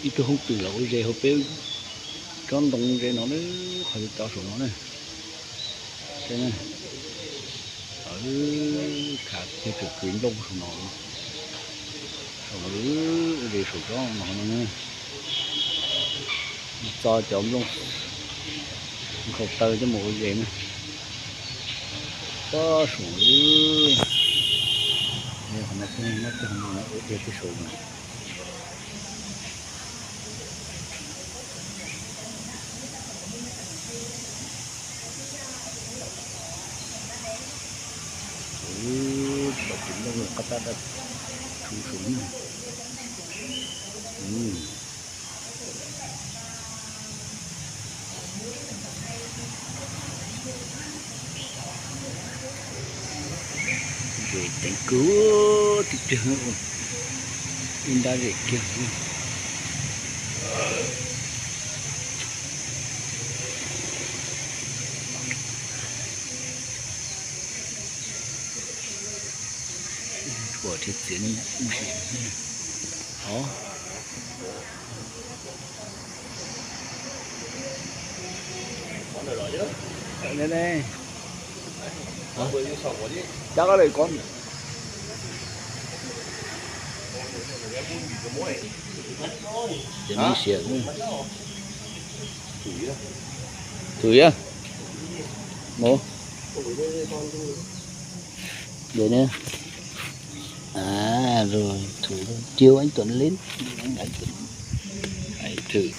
Ib tug hoob twm los ua zes hauv peb tsob ntoo ze no na, qhov cov saum no na. Saib na, khav kiag tsuas kws nplooj saum no, saum no, ua zes saum tsob no no na. Txo cov nplooj nkhaus taw coj mus ua zes na. Pob saum, qhov no, qhov no ua tiag peb saum no. Tom tus nplooj qab tab dab tshuv saum no. Zes ceev kawg, tib pliag ib nrab zes kiag. Tshuav thiab txiav ub si. Hov. Cab koj lawm koj. Ces ib siab. Thử nhá. Một. Để nữa. À, rồi, thử kêu anh Tuấn lên. Anh Tuấn. Hãy thử.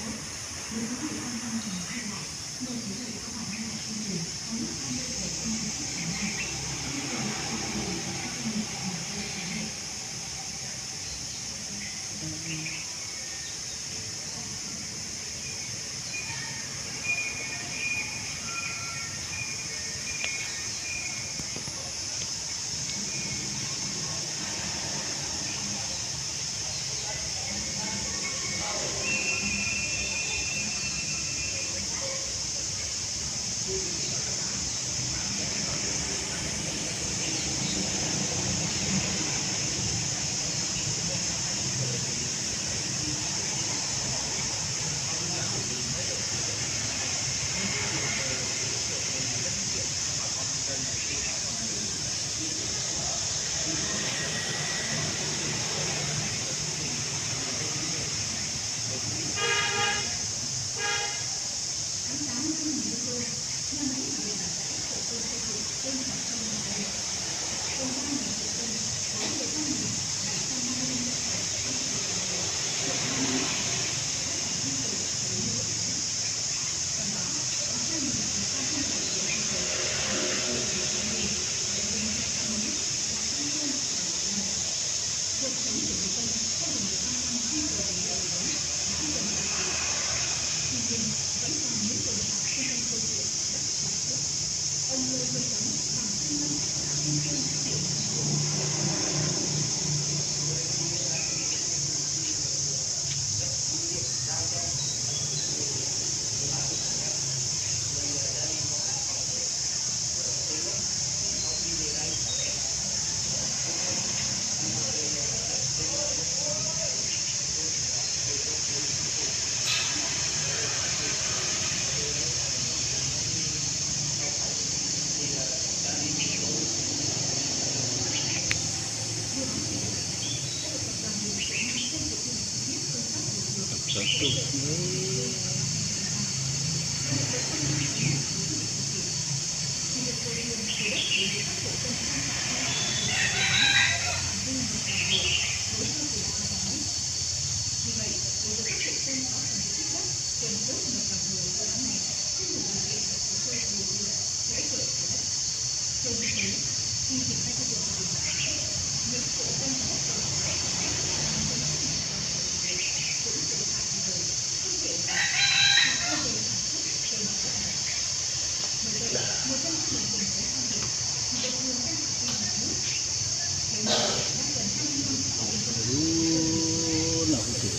Ub, no kuj tus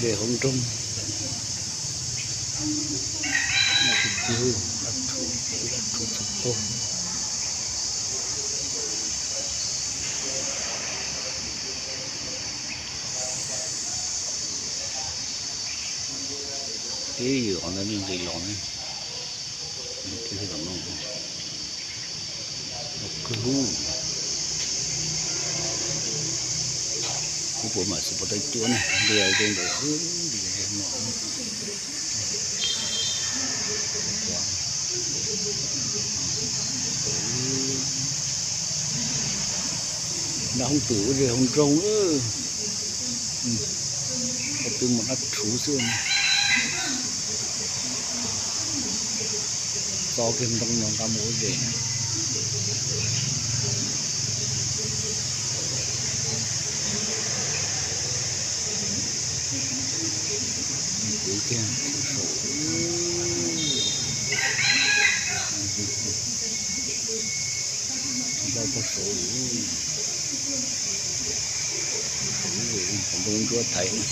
zes hauv nroog. No kuj tus dab rhuv txhua tog. Teb yws qhov ntawd nqis los ne. Kwg, kuv puas mam xav pov tau cuab ne, ntiag ntawd. Nram hooj twm ua zes hooj nroog, qhov twg mas dab rhuv xwb. Txo kiag ntoo no nqa mus ua zes. Kuv kiag saum, npaj tag saud, saum ntoo ntsuab thaiv na.